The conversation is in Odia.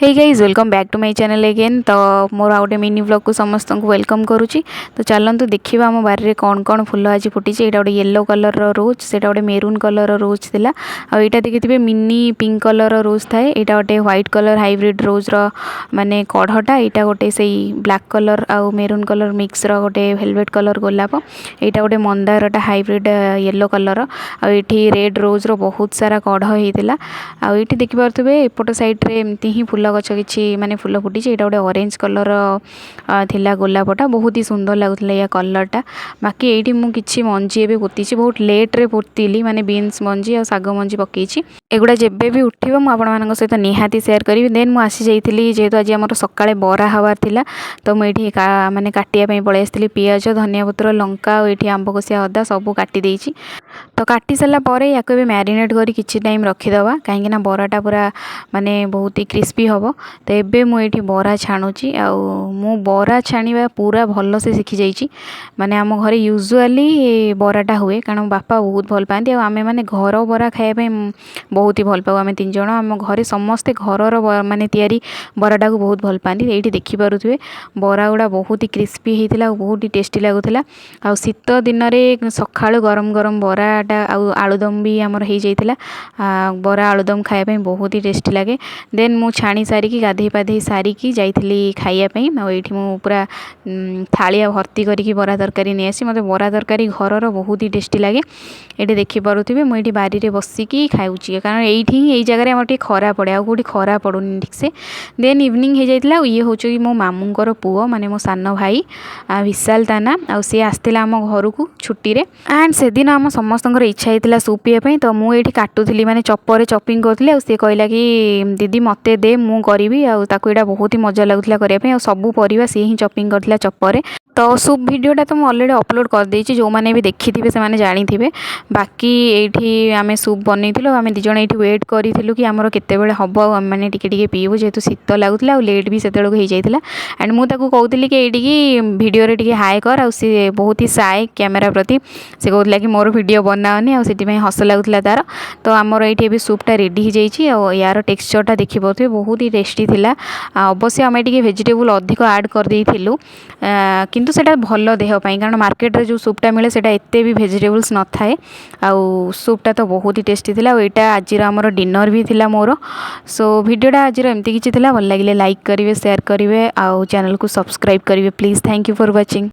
Hey guys, welcome back to my channel again. ତ ମୋର ଆଉ ଗୋଟେ ମିନି ବ୍ଲଗ୍କୁ ସମସ୍ତଙ୍କୁ welcome କରୁଛି। ତ ଚାଲନ୍ତୁ ଦେଖିବା, ଆମ ବାରିରେ କ'ଣ କ'ଣ ଫୁଲ ଆଜି ଫୁଟିଛି। ଏଇଟା ଗୋଟେ ୟେଲୋ କଲର୍ର ରୋଜ୍, ସେଇଟା ଗୋଟେ ମେରୁନ୍ କଲର୍ର ରୋଜ୍ ଥିଲା। ଆଉ ଏଇଟା ଦେଖିଥିବେ, ମିନି ପିଙ୍କ କଲର୍ର ରୋଜ୍ ଥାଏ। ଏଇଟା ଗୋଟେ ହ୍ୱାଇଟ୍ କଲର୍ ହାଇବ୍ରିଡ୍ ରୋଜ୍ର ମାନେ କଢ଼ଟା। ଏଇଟା ଗୋଟେ ସେଇ ବ୍ଲାକ୍ କଲର୍ ଆଉ ମେରୁନ୍ କଲର୍ ମିକ୍ସର ଗୋଟେ ଭେଲଭେଟ୍ କଲର୍ ଗୋଲାପ। ଏଇଟା ଗୋଟେ ମନ୍ଦାରଟା, ହାଇବ୍ରିଡ୍ ୟେଲୋ କଲର୍। ଆଉ ଏଇଠି ରେଡ୍ ରୋଜ୍ର ବହୁତ ସାରା କଢ଼ ହେଇଥିଲା। ଆଉ ଏଇଠି ଦେଖିପାରୁଥିବେ, ଏପଟ ସାଇଡ଼୍ରେ ଏମିତି ହିଁ ଫୁଲ ଗଛ କିଛି ମାନେ ଫୁଲ ଫୁଟିଛି। ଏଇଟା ଗୋଟେ ଅରେଞ୍ଜ କଲର୍ ଥିଲା ଗୋଲାପଟା, ବହୁତ ହି ସୁନ୍ଦର ଲାଗୁଥିଲା ୟା କଲର୍ଟା। ବାକି ଏଇଠି ମୁଁ କିଛି ମଞ୍ଜି ଏବେ ପୋତିଛି, ବହୁତ ଲେଟ୍ରେ ପୋତିଲି, ମାନେ ବିନ୍ସ ମଞ୍ଜି ଆଉ ଶାଗ ମଞ୍ଜି ପକେଇଛି। ଏଗୁଡ଼ା ଯେବେ ବି ଉଠିବ, ମୁଁ ଆପଣମାନଙ୍କ ସହିତ ନିହାତି ସେୟାର କରିବି। ଦେନ୍ ମୁଁ ଆସିଯାଇଥିଲି, ଯେହେତୁ ଆଜି ଆମର ସକାଳେ ବରା ହେବାର ଥିଲା, ତ ମୁଁ ଏଇଠି ମାନେ କାଟିବା ପାଇଁ ପଳେଇ ଆସିଥିଲି। ପିଆଜ, ଧନିଆ ପତ୍ର, ଲଙ୍କା ଆଉ ଏଇଠି ଆମ୍ବ କଷିଆ ଅଦା ସବୁ କାଟି ଦେଇଛି। ତ କାଟି ସାରିଲା ପରେ ୟାକୁ ଏବେ ମ୍ୟାରିନେଟ୍ କରି କିଛି ଟାଇମ୍ ରଖିଦେବା, କାହିଁକିନା ବରାଟା ପୁରା ମାନେ ବହୁତ ହି କ୍ରିସ୍ପି ହେବ। ତ ଏବେ ମୁଁ ଏଇଠି ବରା ଛାଣୁଛି। ଆଉ ମୁଁ ବରା ଛାଣିବା ପୁରା ଭଲସେ ଶିଖିଯାଇଛି। ମାନେ ଆମ ଘରେ ୟୁଜୁଆଲି ବରାଟା ହୁଏ, କାରଣ ବାପା ବହୁତ ଭଲ ପାଆନ୍ତି ଆଉ ଆମେମାନେ ଘର ବରା ଖାଇବା ପାଇଁ ବହୁତ ହି ଭଲ ପାଉ। ଆମେ ତିନି ଜଣ, ଆମ ଘରେ ସମସ୍ତେ ଘରର ମାନେ ତିଆରି ବରାଟାକୁ ବହୁତ ଭଲ ପାଆନ୍ତି। ଏଇଠି ଦେଖିପାରୁଥିବେ, ବରା ଗୁଡ଼ା ବହୁତ ହି କ୍ରିସ୍ପି ହେଇଥିଲା ଆଉ ବହୁତ ହି ଟେଷ୍ଟି ଲାଗୁଥିଲା। ଆଉ ଶୀତ ଦିନରେ ସକାଳୁ ଗରମ ଗରମ ବରାଟା ଆଉ ଆଳୁଦମ ବି ଆମର ହେଇଯାଇଥିଲା। ବରା ଆଳୁଦମ ଖାଇବା ପାଇଁ ବହୁତ ହି ଟେଷ୍ଟି ଲାଗେ। ଦେନ୍ ମୁଁ ଛାଣି ସାରିକି, ଗାଧେଇ ପାଧେଇ ସାରିକି ଯାଇଥିଲି ଖାଇବା ପାଇଁ। ଆଉ ଏଇଠି ମୁଁ ପୁରା ଥାଳିଆ ଭର୍ତ୍ତି କରିକି ବରା ତରକାରୀ ନେଇଆସି। ମୋତେ ବରା ତରକାରୀ ଘରର ବହୁତ ହି ଟେଷ୍ଟି ଲାଗେ। ଏଇଠି ଦେଖିପାରୁଥିବେ, ମୁଁ ଏଇଠି ବାରିରେ ବସିକି ଖାଉଛି, କାରଣ ଏଇଠି ହିଁ ଏଇ ଜାଗାରେ ଆମର ଟିକେ ଖରା ପଡ଼େ, ଆଉ କେଉଁଠି ଖରା ପଡ଼ୁନି ଠିକ୍ସେ। ଦେନ୍ ଇଭିନିଂ ହେଇଯାଇଥିଲା। ଆଉ ଇଏ ହେଉଛି ମୋ ମାମୁଁଙ୍କର ପୁଅ, ମାନେ ମୋ ସାନ ଭାଇ ବିଶାଲ ତା ନା। ଆଉ ସିଏ ଆସିଥିଲା ଆମ ଘରକୁ ଛୁଟିରେ। ଆଣ୍ଡ ସେଦିନ ଆମ ସମସ୍ତଙ୍କର ଇଚ୍ଛା ହେଇଥିଲା ସୁପ୍ ପିଇବା ପାଇଁ। ତ ମୁଁ ଏଇଠି କାଟୁଥିଲି, ମାନେ ଚପରେ ଚପିଂ କରୁଥିଲି। ଆଉ ସିଏ କହିଲା କି, "ଦିଦି, ମୋତେ ଦେ, ମୁଁ କରିବି।" ଆଉ ତାକୁ ଏଇଟା ବହୁତ ହି ମଜା ଲାଗୁଥିଲା କରିବା ପାଇଁ। ଆଉ ସବୁ ପରିବା ସିଏ ହିଁ ଚପିଂ କରିଥିଲା ଚପରେ। ତ ସୁପ୍ ଭିଡ଼ିଓଟା ତ ମୁଁ ଅଲରେଡ଼ି ଅପଲୋଡ଼ କରିଦେଇଛି, ଯେଉଁମାନେ ବି ଦେଖିଥିବେ ସେମାନେ ଜାଣିଥିବେ। ବାକି ଏଇଠି ଆମେ ସୁପ୍ ବନେଇଥିଲୁ। ଆମେ ଦୁଇ ଜଣ ଏଇଠି ୱେଟ୍ କରିଥିଲୁ କି ଆମର କେତେବେଳେ ହେବ ଆଉ ଆମେମାନେ ଟିକେ ଟିକେ ପିଇବୁ, ଯେହେତୁ ଶୀତ ଲାଗୁଥିଲା ଆଉ ଲେଟ୍ ବି ସେତେବେଳକୁ ହେଇଯାଇଥିଲା। ଆଣ୍ଡ ମୁଁ ତାକୁ କହୁଥିଲି କି ଏଇଠିକି ଭିଡ଼ିଓରେ ଟିକେ ହାଏ କର। ଆଉ ସିଏ ବହୁତ ହି ସାଏ କ୍ୟାମେରା ପ୍ରତି। ସେ କହୁଥିଲା କି ମୋର ଭିଡ଼ିଓ ବନାଅନି, ଆଉ ସେଥିପାଇଁ ହସ ଲାଗୁଥିଲା ତାର। ତ ଆମର ଏଇଠି ଏବେ ସୁପ୍ଟା ରେଡ଼ି ହେଇଯାଇଛି। ଆଉ ୟାର ଟେକ୍ସଚର୍ଟା ଦେଖିପାରୁଥିବେ, ବହୁତ ହି ଟେଷ୍ଟି ଥିଲା। ଆଉ ଅବଶ୍ୟ ଆମେ ଟିକେ ଭେଜିଟେବୁଲ୍ ଅଧିକ ଆଡ଼୍ କରିଦେଇଥିଲୁ, କିନ୍ତୁ ସେଇଟା ଭଲ ଦେହ ପାଇଁ, କାରଣ ମାର୍କେଟରେ ଯେଉଁ ସୁପ୍ଟା ମିଳେ, ସେଇଟା ଏତେ ବି ଭେଜିଟେବୁଲ୍ସ ନଥାଏ। ଆଉ ସୁପ୍ଟା ତ ବହୁତ ହି ଟେଷ୍ଟି ଥିଲା। ଆଉ ଏଇଟା ଆଜିର ଆମର ଡିନର୍ ବି ଥିଲା ମୋର। ସୋ ଭିଡ଼ିଓଟା ଆଜିର ଏମିତି କିଛି ଥିଲା। ଭଲ ଲାଗିଲେ ଲାଇକ୍ କରିବେ, ସେୟାର କରିବେ ଆଉ ଚ୍ୟାନେଲକୁ ସବସ୍କ୍ରାଇବ୍ କରିବେ please. Thank you for watching.